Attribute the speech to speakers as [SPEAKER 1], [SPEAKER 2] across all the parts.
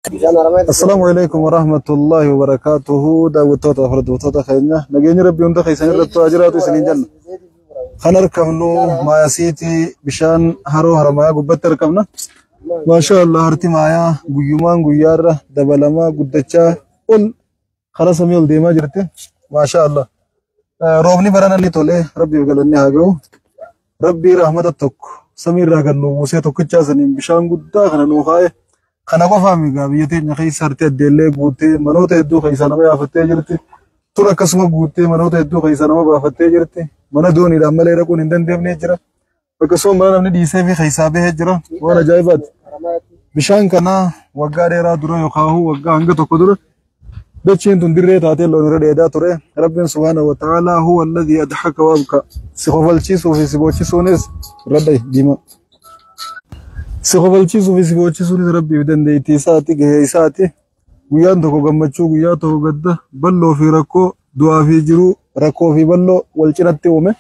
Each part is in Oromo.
[SPEAKER 1] Assalaamu alaikum warahmatullahi wabarakatuhu. Daawwattoota hordoftoota keenya, nageenyi Rabbii hunda keessan irratti haa jiraatu isiniin jenna. Kan argamnu Maayasiitii bishaan haroo Haramayaa gubbatti argamna. Maashaa Allah, harti Maayaa guyyumaan guyyaarra dabalamaa guddachaa ol karaa samii ol deemaa jirti. Maashaa Allah. Roobni barana ni tole, Rabbiif galanni haa ga'u. Rabbii rahmata tokko samiirraa kan nu buusee tokkichaa saniin bishaan guddaa kana nuu kaa'e. Kana qofaa migaa, biyya teenya keessa harti addeellee guuttee manoota hedduu keessaa nama yaafattee jirti. Tun akkasuma guuttee manoota hedduu keessaa nama baafattee jirti. Mana dooniidhaan malee dhaquun hin dandeenye jira. Akkasuma mana namni dhiisee fi keessaa bahee jira. Waan ajaa'ibaati. Bishaan kana waggaa dheeraa dura yookaan waggaa hanga tokko dura dacheen tun dirree taatee loon irra dheedaa ture. Rabbiin subhaanahu wa ta'aalaa huwa alladhii adhaka wa abka. Si kofalchiisuu fi si boochisuunis irra dhahi diimaa. Si kofalchiisuu fi si boochisuunis Rabbiif dandeettii isaati, gahee isaati. Guyyaan tokko gammachuu, guyyaa tokko gadda, bal'oo fi rakkoo, du'aa fi jiruu, rakkoo fi bal'oo wal cinatti uume.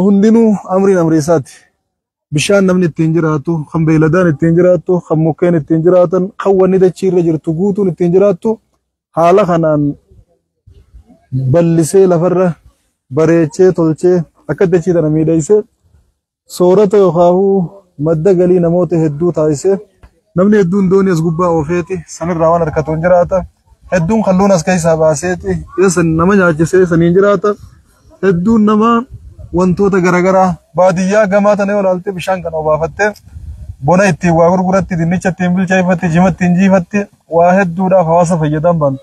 [SPEAKER 1] Hundinuu amriin amrii isaati. Bishaan namni ittiin jiraatu, kan beeyladaan ittiin jiraattu, kan mukkeen ittiin jiraatan, kan wanni dachii irra jirtu guutuun ittiin jiraattu haala kanaan bal'isee lafarra bareechee tolchee akka dachii tana miidhagsee soorata yookaan madda galii namoota hedduu taasisee, namni hedduun doonii as gubbaa oofeeti sanirraa waan harkatuun jiraata. Hedduun kalluun as keessaa baaseeti isa nama nyaachisee saniin jiraata. Hedduun nama wantoota garaagaraa baadiyyaa gamaa tana yoo ilaalte bishaan kana obaafattee bona ittiin waa gurguratti, dinnicha ittiin bilcheeffatti, jima ittiin jiifatti, waa hedduudhaaf hawaasa fayyadan baana.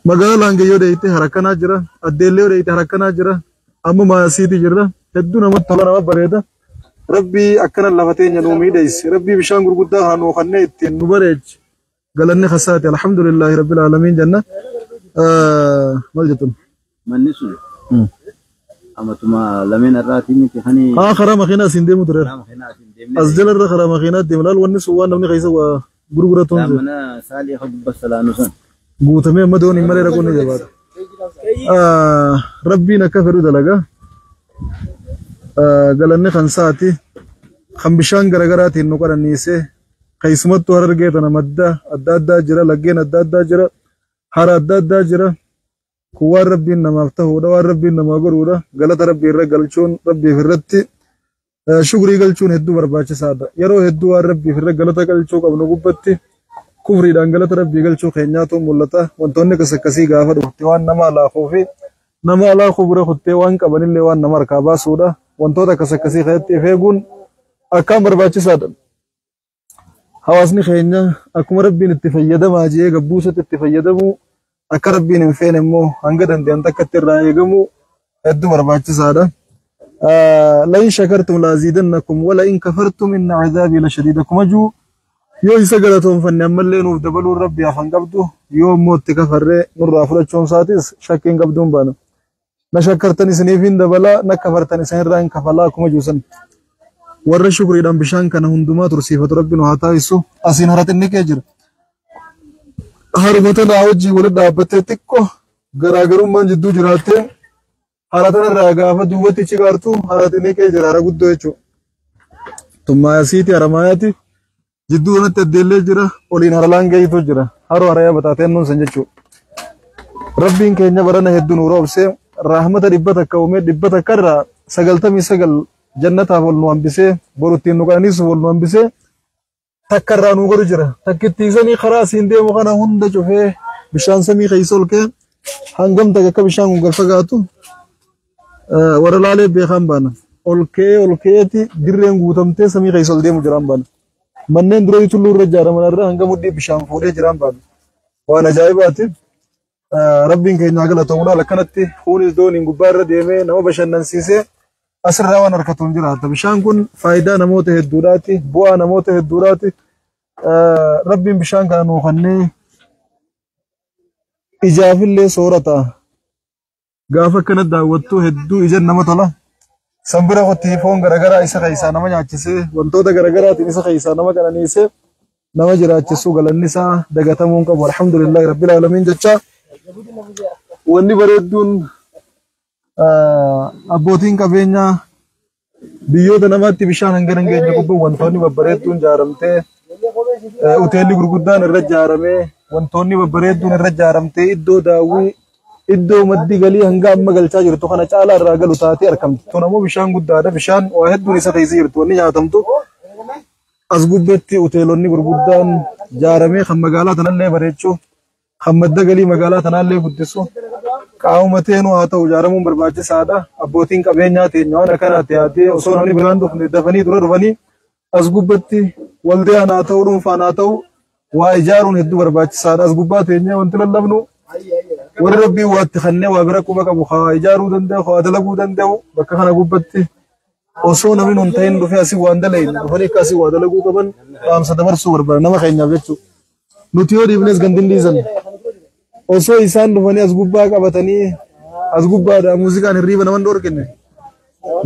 [SPEAKER 1] Magaalaa Laangayyoo deeyite harakkanaa jira. Addeellee yoo deeyite harakkanaa jira. Amma Maasiitii jirra. Hedduu namatti tola, nama bareeda. Rabbii akkana lafa teenya nuu miidhagse. Rabbii bishaan gurguddaa kana nuu kannee ittiin nu bareeche. Galanni kasaati. Alhamdulillahi rabbil aalamiin jenna. Maal jettuun?
[SPEAKER 2] Manni sun amatuma lameen irraatii miti hani?
[SPEAKER 1] Haa, karaa makiinaa asiin deemu ture.
[SPEAKER 2] Karaa makiinaa asiin deemnee
[SPEAKER 1] As jalarra karaa makiinaa deemu laal, wanni sun waan namni keessa waa gurguratuun
[SPEAKER 2] mana saalii akka gubbaa salaanu san.
[SPEAKER 1] Guutamee amma dooniin malee rakkoo ni jabaata. Rabbiin akka fedhu dalaga. Galanni kan saati kan bishaan garaagaraatiin nu qananiisee, keessumattuu Harargee tana madda adda addaa jira, laggeen adda addaa jira, hara adda addaa jira. Kun waan Rabbiin namaaf ta'uudha, waan Rabbiin namaa godhuudha. Galata Rabbii irra galchuun, Rabbiif irratti shukrii galchuun hedduu barbaachisaadha. Yeroo hedduu waan Rabbiif irra galata galchuu qabnu gubbatti kufriidhaan galata Rabbii galchuu keenyaatu mul'ata. Wantoonni akkas akkasii gaafa dhufte waan nama alaakuu fi nama alaakuu bira kuttee waan qabanillee waan nama harkaa baasuudha. Wantoota akkas akkasii keessatti of eeguun akkaan barbaachisaadha. Hawaasni keenya akkuma Rabbiin itti fayyadamaa jee gabbuusatti itti fayyadamuu, akka Rabbiin hin feene immoo hanga danda'an takkatti irraa eegamuu hedduu barbaachisaadha. لئن شكرتم لأزيدنكم ولئن كفرتم إن عذابي لشديد. Akkuma jiru yoo isa galatoonfanne ammallee nuuf dabaluun Rabbi afan qabdu, yoo immoo itti kafarree nurraa fudhachuun isaatis shakkiin qabduun baana. Na shakkartan isiniif hin dabalaa, na kafartan isinirraa hin kafalaa akkuma jiru san. Warra shukriidhaan bishaan kana hundumaa tursiifatu Rabbi nu haa taasisu. Asiin hara xinniqee jira. Haruma tanaa wajjin walitti dhaabbattee xiqqoo garaagarummaan jidduu jiraattee hara tanarraa gaafa duubatti cigaartu hara xinniqee jira, hara guddoo jechuudha. Tummaayasiiti Haramaayaati, jidduu kanatti addeellee jira, oliin hara Laangeeyitu jira, haroo Harayaa bataateen san jechuudha. Rabbiin keenya barana hedduu nu roobsee, rahmata 100 uumee 100 irraa 99 jannataaf ol nu hambisee, boru ittiin nu qananiisuuf ol nu hambisee, takka irraa nu godhu jira. Takkittiisanii karaa asiin deemu kana hunda cufee bishaan samii keessa ol ka'e, hangam takka akka bishaan kun gad fagaatu warra laalee beekaan baana. Ol ka'ee ol ka'eeti dirreen guutamtee samii keessa ol deemu jiraan baana. Manneen durii tulluu irra ijaaraman irra hanga mudhii bishaan fuudhee jiraan baana. Waan ajaa'ibaati. Rabbiin keenya galatoomudha. Akkanatti kunis dooniin gubbaa irra deemee nama bashannansiisee asirraa waan harkatuun jiraata. Bishaan kun faayidaa namoota hedduudhaati. Bu'aa namoota hedduudhaati. Rabbiin bishaan kana nuu kennee ijaafillee soorata. Gaafa akkana daawwattu hedduu ija nama tola. Sanbira qotii foon garaagaraa isa keessaa nama nyaachisee, wantoota garaagaraatiin isa keessaa nama qananiisee nama jiraachisuu galanni isaa dagatamuu hin qabu. Alhamdulillahi rabbil aalamiin jecha wanni bareedduun abbootiin qabeenyaa biyyoota namaatti bishaan hangana hin geenye gubbaa wantoonni babbareedduun ijaaramtee Hoteelli gurguddaan irra ijaaramee wantoonni babbareedduun irra ijaaramtee iddoo daawwii iddoo maddi galii hanga amma galchaa jirtu kana caalaa irraa galu taatee argamti. Tun ammoo bishaan guddaadha. Bishaan waa hedduun isa keessa jirtu wanni nyaatamtu. As gubbatti hoteelonni gurguddaan ijaaramee kan magaalaa tanallee bareechuu kan madda galii magaalaa tanaallee guddisu qaamuma teenuu haa ta'u ijaaramuun barbaachisaadha. Abbootiin qabeenyaa teenya waan akkanaatti yaadee osoo namni biraan dhufne dafanii dura dhufanii as gubbatti waldaan haa ta'u dhuunfaan haa ta'u waa ijaaruun hedduu barbaachisaadha. As gubbaa teenya wanti lallabnu warri rabbiin waatti kannee waa bira quba qabu haa ijaaruu danda'u haa dalaguu danda'u bakka kana gubbatti osoo namni nun ta'in dhufee asii waan dalagne dhufanii akka asii waa dalaguu qaban dhaamsa dabarsuu barbaada nama keenyaaf jechuudha. Nuti yoo dhiifnes gandin dhiisan osoo isaan dhufanii as gubbaa qabatanii as gubbaadha muuziqaan hirriiba nama hin dhorkine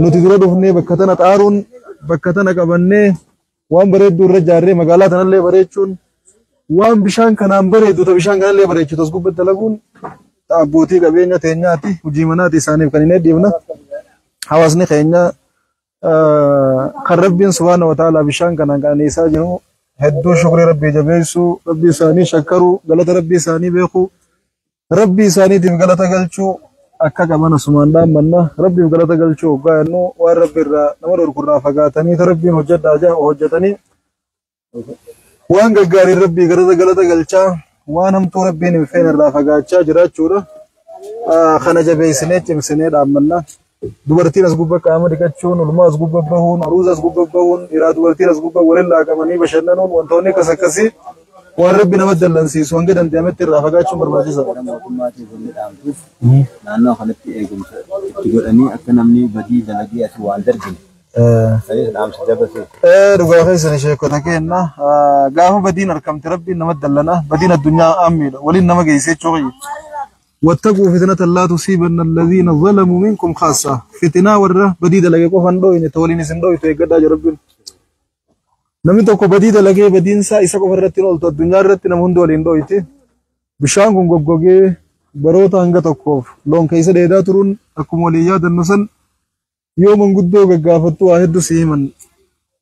[SPEAKER 1] nuti dura dhufnee bakka tana xaaruun bakka tana qabannee waan bareedduu irra ijaarree magaalaa tanallee bareechuun waan bishaan kanaan bareeddu ta bishaan kanallee bareechitu as gubbatti dalaguun abbootii qabeenya teenyaati hojii manaati isaaniif kan hin heddiifna. Hawaasni keenya kan rabbiin subhaana wa ta'ala bishaan kanaan qananiisaa jiru hedduu shukrii rabbii jabeessuu rabbii isaanii shakkaruu galata rabbii isaanii beekuu rabbii isaaniitiif galata galchuu akka qaban asumaan dhaammanna rabbiif galata galchuu hoggaa jennu waan rabbi irraa nama dhorkurraa fagaatanii ta rabbiin hojjedhaa jaa hojjetanii waan gaggaariin rabbii galata galchaa waan hamtuu rabbiin hin feene irraa fagaachaa jiraachuudha. Kana jabeessinee cimsinee dhaammanna. Dubartiin as gubbaa qaama dhiqachuun, ulmaa as gubbaa bahuun, aruuza as gubbaa bahuun, dhiiraa dubartiin as gubbaa waliin laaqamanii bashannanuun wantoonni akkas akkasii waan rabbi nama dallansiisu hanga danda'ametti irraa fagaachuun barbaachisaadha.
[SPEAKER 2] Mootummaatiif wanni dhaamtuuf naannoo kanatti eegumsa itti godhanii akka namni badii dalagee asii waan darbine. Sanis dhaamsa dabarsee.
[SPEAKER 1] Dhugaa keessan sheekota keenna gaafa badiin argamte rabbiin nama dallana badiin addunyaa ammiidha waliin nama geessee jechuudha. واتقوا فتنة لا تصيبن الذين ظلموا منكم خاصة فتنة ورة بديدة لقي قفن دوين تولين سن دوي تيقدا جربين namni tokko badii dalagee badiin isaa isa qofa irratti hin ooltu addunyaa irratti nama hundi waliin dho'iti. Bishaan kun goggogee baroota hanga tokkoof loon keessa dheedaa turuun akkuma waliin yaadannu san yoo manguddoo gaggaafattu waa hedduu si himan.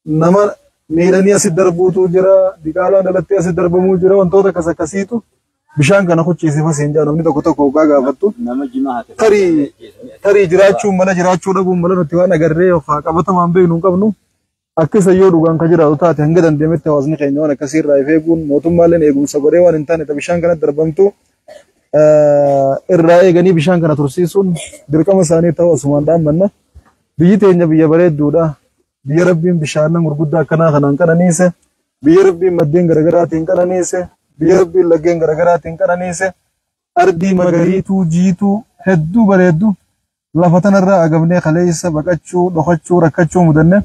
[SPEAKER 1] Nama miidhanii asi darbuutu jira, diqaalaan dhalattee asi darbamuu jira, wantoota akkas akkasiitu bishaan kana kuchiisee fasiin jaa namni tokko tokko hoggaa gaafattu.
[SPEAKER 2] Nama jimaa haate.
[SPEAKER 1] Tarii jiraachuun mala jiraachuu dhabuun mala nuti waan agarree yookaan qabatamaan beeknu hin qabnu. Akka isa yoo dhugaan ka jiraatu taate hanga dandeenyetti hawaasni keenya waan akkasii irraa of eeguun mootummaalleen eegumsa godhee waan hin taane ta bishaan kana darbamtu irraa eeganii bishaan kana tursiisuun dirqama isaanii ta'uu asumaan dhaammanna. Biyyi teenya biyya bareedduudha. Biyya rabbiin bishaanan gurguddaa akkanaa kanaan qananiise. Biyya rabbiin maddeen garaagaraatiin qananiise. Biyya rabbiin laggeen garaagaraatiin qananiise. Ardii magariituu jiituu hedduu bareeddu lafa tanarraa agabnee kaleessa baqachuu dhokachuu rakkachuu mudanne.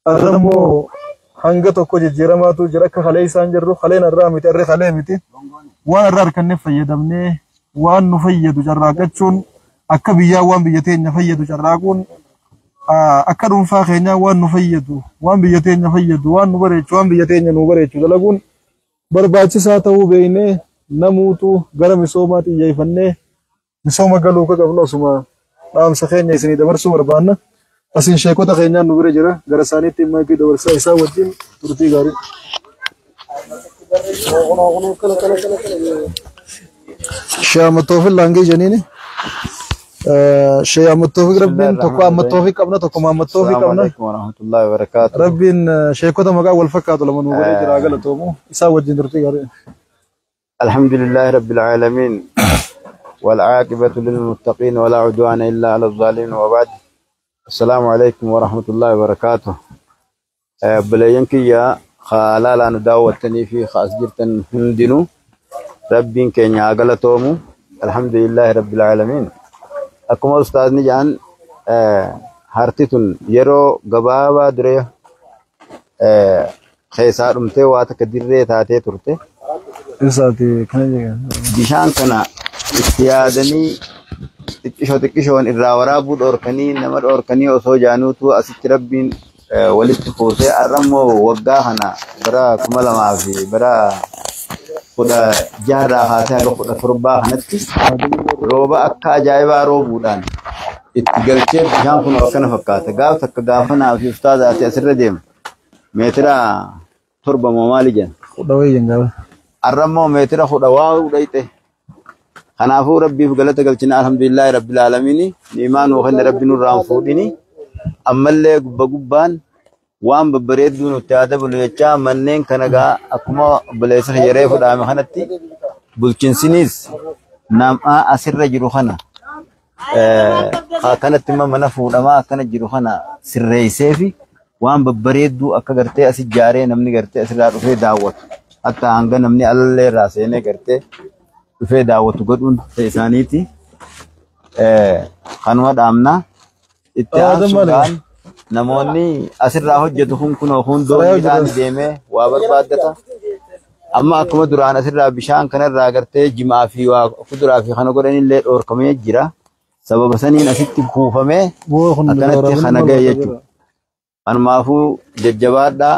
[SPEAKER 1] Arrammoo hanga tokko jijjiiramaatu jira akka kalee isaan jirru kaleen irraa miti arri kalee miti waan irraa harkanneef fayyadamnee waan nu fayyadu carraaqachuun akka biyyaa waan biyya teenya fayyadu carraaquun akka dhuunfaa keenyaa waan nu fayyadu waan biyya teenya fayyadu waan nu bareechu waan biyya teenya nu bareechu dalaguun barbaachisaa ta'uu beeknee namuutu gara misoomaa xiyyeeffannee misooma galuu akka qabnu asuma dhaamsa keenya isinii dabarsuu barbaanna. Asiin sheekota keenyaan nu bira jira gara isaaniitti maayikii dabarsaa isaa wajjin turtii gaarii. Shee Ahmad Laangee jeniini. Shee Ahmad Toofiq rabbiin tokko Ahmad Toofiq qabna tokko Muhammad Toofiq
[SPEAKER 2] Assalamu
[SPEAKER 1] qabna.
[SPEAKER 2] alaikum warahmatullahi wabarakatuh.
[SPEAKER 1] Rabbiin sheekota maqaa wal fakkaatu lama nu godhee jira galatoomu isaa wajjin turtii gaarii.
[SPEAKER 2] الحمد لله رب العالمين والعاقبة للمتقين ولا عدوان إلا على الظالمين وبعد السلام عليكم ورحمة الله وبركاته. بلينكيا خلالا نداوتني في خاسجرتن هندنو ربين كينيا أغلطومو الحمد لله رب العالمين. أكما أستاذ نجان هارتتن يرو غبابا دري خيسار أمتي واتك دري تاتي ترتي
[SPEAKER 1] Isaati kana jedhan.
[SPEAKER 2] Bishaan kana itti yaadanii xiqqishoo xiqqishoon irraa waraabuu dhoorkanii nama dhoorkanii osoo jaanuutu asitti rabbiin walitti kuusee har'a immoo waggaa kana bara 2000 fi bara 16 irraa kaasee haga 17 kanatti rooba akka ajaa'ibaa roobuudhaan itti galchee bishaan kun akkana fakkaata. Gaaf takka gaafa naa fi ustaazaati asirra deema. Meetira 7 moo maali jenna.
[SPEAKER 1] 10 wayii jenna.
[SPEAKER 2] Har'a immoo meetira 10 waa dhayxe. Kanaafuu Rabbiif galata galchina alhamdulillahi rabbil aalamiin. Ni'imaa nuu kenne Rabbi nurraa hin fuudhini. Ammallee gubba gubbaan waan babbareedduu nutti haa dabalu jechaa manneen kana gaa akkuma obboleessa kiyya reefu dhaame kanatti bulchinsiniis nama asirra jiru kana akkanatti immoo mana fuudhamaa akkana jiru kana sirreessee fi waan babbareedduu akka gartee as ijaaree namni gartee asirraa dhufee daawwatu hatta hanga namni alallee irraa seenee gartee dhufee daawwatu godhuun isaaniiti. Kanuma dhaamna. Itti aansuudhaan namoonni asirraa hojjetu kun kunoo kun dooniidhaan deemee waa barbaaddata. Amma akkuma duraan asirraa bishaan kanarraa gartee jimaa fi waa kuduraa fi kana godhanillee dhoorkamee jira. Sababa saniin asitti kuufamee akkanatti kana ga'e jechuudha. Kanumaafuu jajjabaadhaa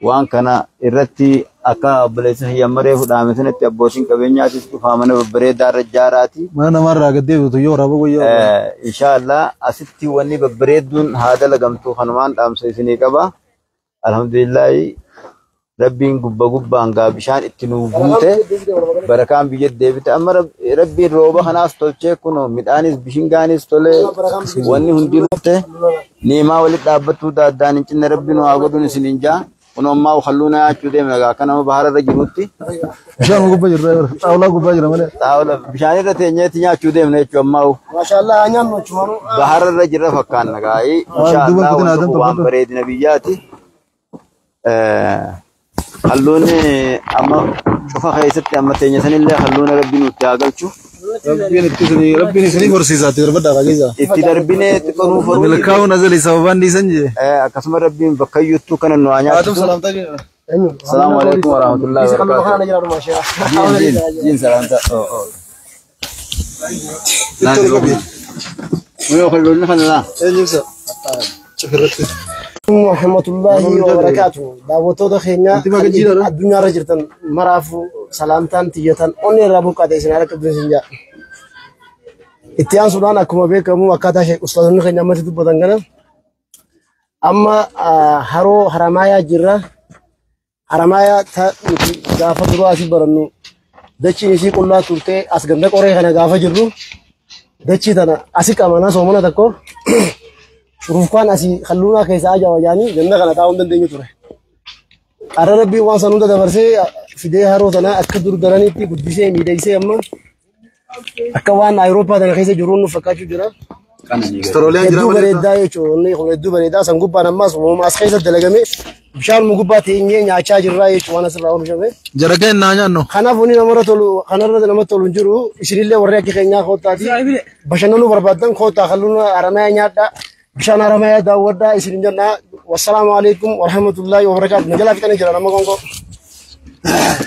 [SPEAKER 2] waan kana irratti akka obboleessa hiyyamaree fudhaame sanatti abbootiin qabeenyaatis dhufaa mana babbareedaa irra ijaaraati.
[SPEAKER 1] Mana namarraa gad deebitu yoo waraaba guyyaa.
[SPEAKER 2] Inshaallah asitti wanni babbareedduun haa dalagamtu kanumaan dhaamsa isinii qaba. Alhamdulillahi Rabbiin gubba gubbaan gaa bishaan itti nuu guute barakaan biyya deebite. Amma Rabbiin rooba kanaas tolchee kunoo midhaanis bishingaanis tolee wanni hundinuu ta'e niimaa walitti dhaabbattuu addaan hin cinne Rabbiin haa godhuun isiniin jaa. Kunoo ammaa halluuna nyaachuu deemna gaa akka nama bahararra jirutti.
[SPEAKER 1] Bishaan gubbaa jirra xaawulaa gubbaa jira malee.
[SPEAKER 2] Xaawula bishaan irra teenyeetti nyaachuu deemna jechuudha ammaa.
[SPEAKER 3] Maashaallah nyaannu jechuudha.
[SPEAKER 2] Bahararra jirra fakkaanna gaa. Inshaallah wanti kun waan bareedina biyyaati. Halluun amma cufa keessatti amma teenya sanillee halluun Rabbiin nutti haa galchu.
[SPEAKER 1] Rabbiin isinii horsiisaatti darbadhaa qajeelcha.
[SPEAKER 2] Itti darbinee xiqqoo nuuf horuu.
[SPEAKER 1] Milkaa'uun azalii sababaan dhiisan jee.
[SPEAKER 2] Akkasuma Rabbiin bakka iyyuttuu kana nu haa
[SPEAKER 1] Haa ta'u
[SPEAKER 2] nyaatu.
[SPEAKER 1] salaamtaa jenna.
[SPEAKER 2] Salaamu alaikum warahmatullahi wabarakatuh. Jiin jiin salaamtaa. Yoo halluun kana laa.
[SPEAKER 1] Eenyuusa? Cifirratti.
[SPEAKER 3] Warahmatullahi wabarakatuh. Daawwattoota keenya
[SPEAKER 1] Wanti baga jiidha.
[SPEAKER 3] addunyaarra jirtan maraafuu salaamtaan tiyyatan onni irraa burqaate isin haala qabdu isin jaa. Itti aansuudhaan akkuma beekamu akkaataa sheek ustaazonni keenya ammatti dubbatan kana amma haroo Haramaayaa jirra. Haramaayaa ta nuti gaafa duraa asii barannu dachiin isii qullaa turtee as ganda qoree kana gaafa jirru dachii tana asii qabana soomana tokko shurufkaan asii halluunaa keessaa ajaa'iba jaanii ganda kana taa'uu hin dandeenyu ture. Har'a Rabbiin waan san hunda dabarsee fidee haroo tana akka dur daraniitti guddisee miidhagsee amma akka waan Awurooppaa tana keessa jiruun nu fakkaachuu jira.
[SPEAKER 1] Austraaliyaan jira
[SPEAKER 3] Hedduu
[SPEAKER 1] malee.
[SPEAKER 3] bareedaa jechuudha. Inni kun hedduu bareedaa san gubbaan ammas uumama as keessa dalagame bishaan mu gubbaa teenyee nyaachaa jirraa jechuudha waan asirraa oomishame.
[SPEAKER 1] Jara keenya naa nyaannu.
[SPEAKER 3] Kanaaf wanni namarra tolu kanarra namatti tolu hin jiru isinillee warri akka keenyaa koottaati bashannanuu barbaaddan koottaa halluun Haramayaa nyaadhaa bishaan Haramayaa daawwadhaa isin jennaa. Wassalaamu alaikum warahmatullahi wabarakaatu. Na jalaa fixanii jira nama konko.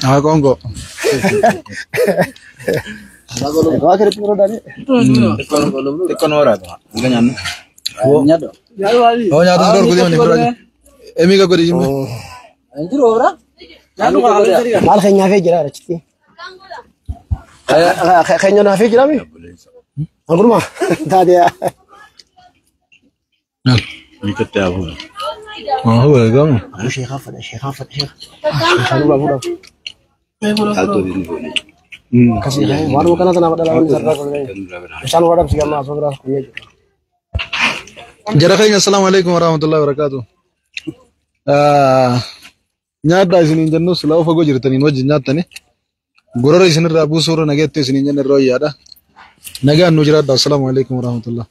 [SPEAKER 1] Haa kongo.
[SPEAKER 3] Waa kiretti yeroo daadhii.
[SPEAKER 1] Yoo nyaata dura godhi mani bira. Emiga godhi jimme.
[SPEAKER 3] Maal keenya hafee jira achitti? Keenya hafee jira mi? Anguruma taatee.
[SPEAKER 1] Haa huwa gamu.
[SPEAKER 3] Sheekaa fadha sheekaa fadha sheekaa. Sheekaa nurraa fuudhaaf. Akkasii waanuma kana tanaaf dhala wanni sarara kun. Bishaan warra dhabsi gammaa osoo biraa kunyee jira.
[SPEAKER 1] Jara keenya assalaamu alaikum warahmatullahi wabarakatuh. Nyaadhaa isiniin jennu silaa fagoo jirtaniin wajjin nyaattani. Gorora isinirraa buusuurra nageetti isiniin jenna irra wayyaadha. Nagaan nu jiraadha. Assalaamu alaikum warahmatullahi.